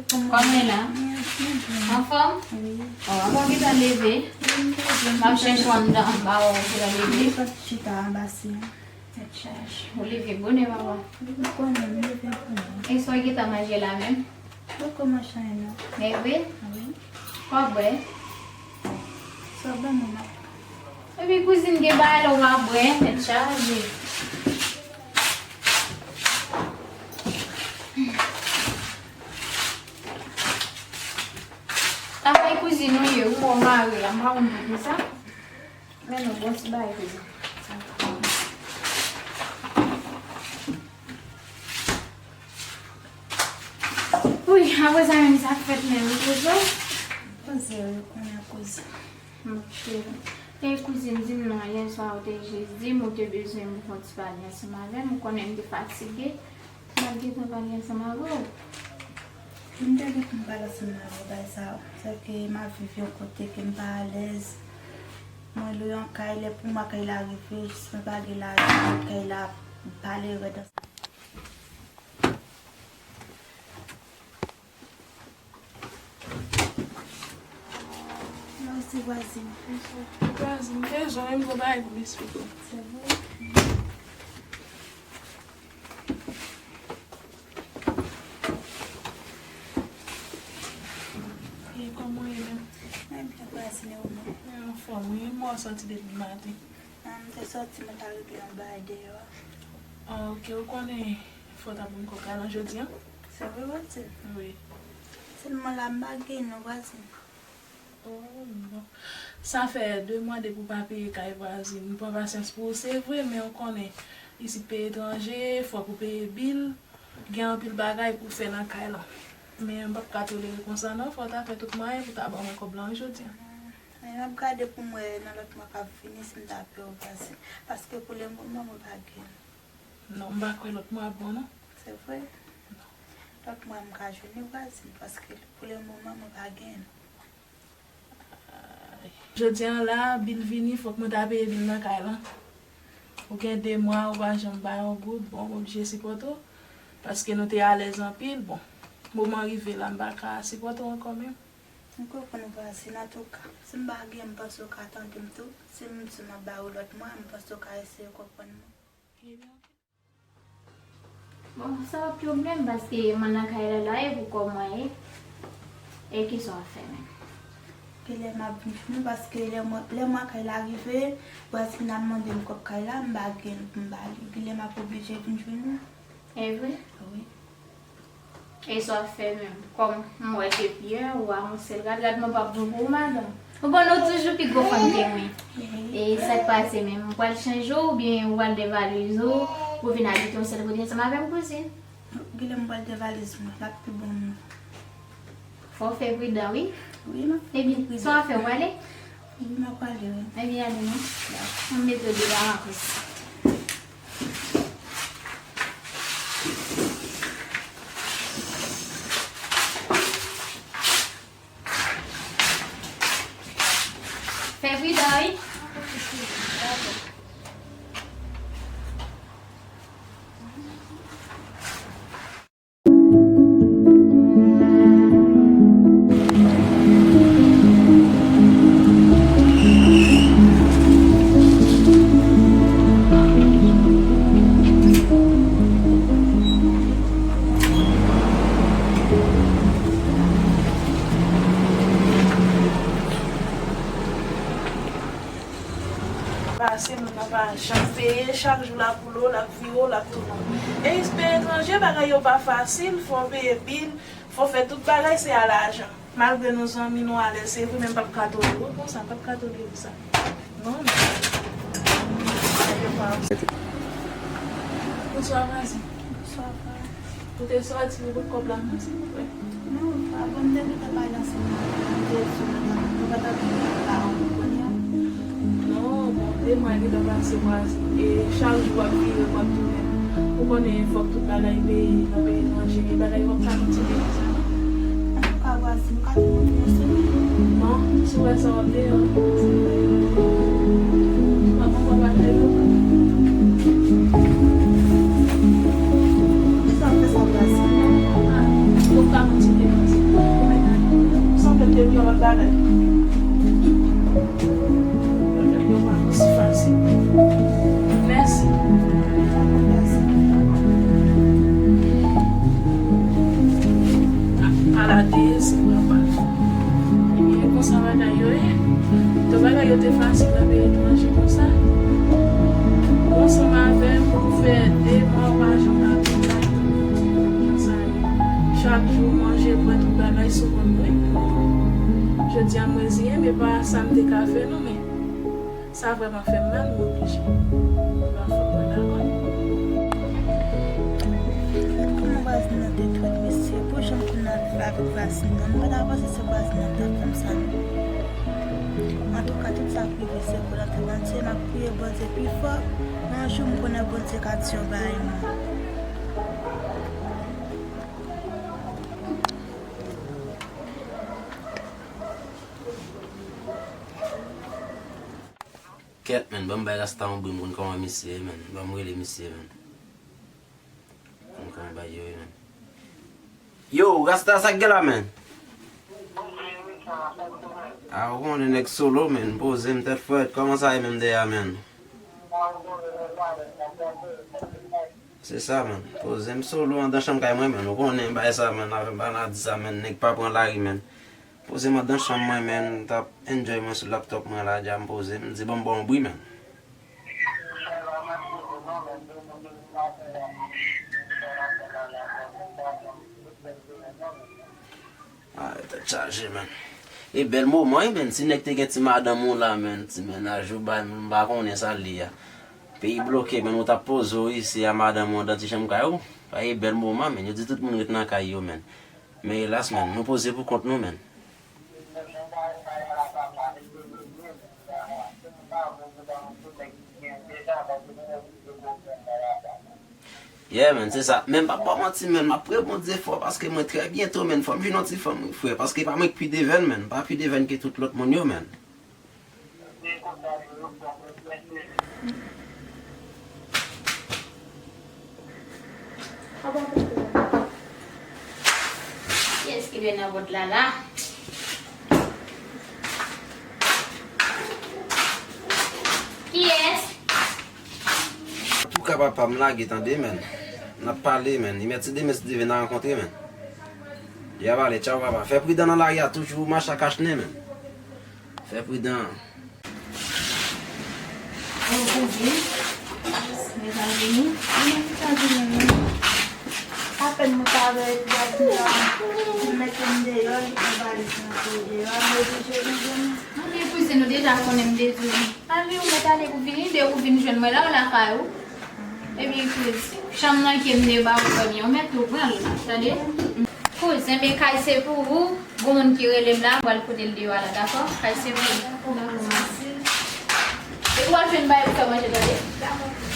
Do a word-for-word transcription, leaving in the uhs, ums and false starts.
Kòman w ye la? Anfòm? Wi. Ò, avan w gentan leve. M ap chèche w anndan anba, ou gentan leve. Mwen pa t chita anba si. Tèt chaje. Ou leve bonè, papa. Ou konnen, m leve bonè. E sa w gentan manje la menm? Poko manje anyen non. E vre? Wi. Kòb wè. Sa ban mwen map. Epi kouzin gen bagay la w pa bwè, tèt chaje. Travay kouzin ou ye, ou mò mari la, m pa konn poukisa. Men nou bon ti bagay kouzin. Wi, apre sa menm sa k fèt menm, ou poze w? Poze w, ou konnen kouzin. Ok. E kouzin, di m non, yè swa ou te jis di m ou te bezwen m pou fè yon ti pale ansanm avè m, ou konnen m te fatige. M ap gentan pale ansanm avè w. M te gentan pale ansanm avè w, bagay sa, se ke m ap viv yon kote ke m pa alèz. Mwen lwe yon kay, lè pou mwa kay la rive, jis mwen pa gen lajan pou kay la, m pale rèd ansanm. Mèsi vwazin. Vwazin, m bezwen, m gen bagay pou m esplike w. Se vre? E kòman w ye menm? Mwen byen, vwazin, e ou menm? Mwen anfòm, wi. M wè w sòti depi maten. Ah, m te sòti, mwen t al regle yon bagay deyò a. Ah, ok, ou konnen fò w ta ban m kòb kay lan jodi a? Se vre, vwazin? Wi. Sèlman la, m pa gen non, vwazin. Oh, non. Sa fè de mwa depi w pa peye kay vwazin. M pran pasyans pou ou, se vre, men ou konnen, isit peyi etranje, fòk ou peye bil, gen anpil bagay pou w fè nan kay lan. Men m p ap ka tolere konsa non, fò w ta fè tout mwayen pou w ta ban mwen kòb lan wi jodi a. Men m ap gade pou m wè nan lòt mwa k ap vini si m ta peye w vwazin. Paske pou le moman, mwen pa gen. Non, m pa kwè lòt mwa ap bon non. Se vre? Non. Lòt mwa m ka jwenn wi vwazin, paske pou le moman, mwen pa gen. Jodi a la, bil vini, fòk mwen ta peye bil nan kay lan. Ou gen de mwa, ou pa janm bay yon goud, bon, m oblije sipòte w, paske nou te alèz anpil, bon, moman rive la, m pa ka sipòte w ankò menm. M konprann vwazin, antouka, si m pa gen, m panse w ka tande m tou, si m di m ap ba ou lòt mwa, m panse w ka eseye konprann mwen. Ebyen, ok. Bon, sa pa pwoblèm, paske mwen nan kay la la, e pou kò mwen ye. E kisa w ap fè menm? Genlè m ap vin jwenn ou, paske lè mwen, lè mwa kay la rive, vwazin nan ap mande m kòb kay la, m pa gen pou m ba li. Genlè m ap oblije vin jwenn ou. E vre? Wi. E sa w ap fè menm? Kòm m wè depi yè, ou a yon sèl rad, rad mwen p ap bon pou ou, madanm. Ou konnen w toujou pi gwo fanm ke mwen. E sa k pase menm? Ou pral chanje w oubyen ou pral devalize w pou w vin abite yon sèl kote ansanm avè m, kouzin? Genlè m pral devalize mwen, l ap pi bon pou mwen. Fò w fè pridan, wi. Wi, m ap fè pridan. Ebyen, sa w ap fè, w prale? Wi, m ap prale, wi. Ebyen, ale non. M mete w devan ankò. Fè pridan, wi. Pase, moun nan pa janm peye, chak jou l ap woule w, l ap vire w, l ap tounen w. E peyi etranje, bagay yo pa fasil, fò w peye bil, fò w fè tout bagay, se a lajan. Malgre nou zanmi, nou alèz, se vre, men m p ap ka tolere w konsa, m p ap ka tolere sa. Non, non. Bonswa, vwazin. Bonswa, frè. Ou te sòti, ou pot kòb la pou mwen, silvouplè? Non, pa bon, m te gentan pale ansanm avè w, m te di w, nou pa t ap vin la, ou konprann? Non, bon, de mwa gentan pase, vwazin, e chak jou w ap vire, w ap tounen. Ou konnen fòk tout bagay peye nan peyi etranje, men bagay yo p ap ka kontinye konsa, non. Antouka, vwazin, ou ka tou montre yon semèn? Non, si w wè sa, w ap deyò. Ou pa konprann bagay yo. Kisa w fè sa, vwazin? Ah, ou p ap ka kontinye konsa. Jou manje, bwè, tout bagay sou kont mwen. Jodi a m reziyen, men pa sa m te ka fè non, men sa vrèman fè m mal, m oblije. Se pa fòt mwen, dakò? Gad kòman vwazin nan te trèt mesye. Pou jan m konn al viv avèk vwazin nan, m pa ta panse se vwazin nan k t ap fè m sa non. Antouka, tout sa k rive se volonte Bondye. M ap priye Bondye pi fò. Yon jou m konnen Bondye ka di yon bagay non. Kèt, man, ban m bay Rasta yon bri, m konn kòman misye ye, man. Ban m rele misye, man. M konn kòman bagay yo ye, man. Yo, Rasta, sa k gen la, man? A, ou konnen nèg solo, man. Poze m tèt frèt. Kòman sa ye menm dèyè a, man? Se sa, man. Poze m solo anndan chanm kay mwen, man. Ou konnen bagay sa, man. Avè m pa nan di sa, man. Nèg pa pran lari, man. Poze m anndan chanm mwen, man. M t ap enjoy mwen sou laptop mwen la, dja m poze. M di, ban m ba w yon bri, man. Ah, tèt chaje, man. E bèl moman, wi, man. Si nèg te gen ti madanm ou la, man, ti mennaj ou bay, m pa konnen sa l ye a. Peyi bloke, man, ou t ap poze w isi a madanm ou anndan ti chanm kay ou. Sa e bèl moman, man. Yo di tout moun ret nan kay yo, man. Men elas, man, nou poze pou kont nou, man. Yeah, man, se sa. Men m p ap ba w manti, man, m ap priye Bondye fò paske mwen trè byento, man, fò m jwenn yon ti fanm, wi, frè, paske pa mwen k pi devèn, man, m pa pi devèn ke tout lòt moun yo, man. Kiyès ki dwe nan vòt la la? Kiyès? Antouka, papa, m lage, tande, man. N ap pale, man. Li mèt si demen, si Dye vle, n a rankontre, man. Y ap ale, tchaw, papa. Fè pridan nan lari a, toujou mache ak achnen, man. Fè pridan. Bon, kouzin. Mezanmi. Mwen menm, sa di mwen menm. Apèn mwen parèt, gad la. Mwen mete m deyò, li pran valiz mwen pou l deyò. Mwen oblije vin jwenn li. Anben, kouzin, ou deja konnen m te di w. Anben, ou mèt ale pou vini, depi ou vin jwenn mwen la, ou lakay ou. Ebyen, kouz, chanm nan ke m te ba ou premye, ou mèt tou pran l, tande? Kouz, enben kay se pou ou, gon moun ki rele m la, m pral kote l deyò a la, dakò? Kay se pou ou. Dakò, mèsi. Epi w al jwenn bagay pou fè manje, tande? Dakò.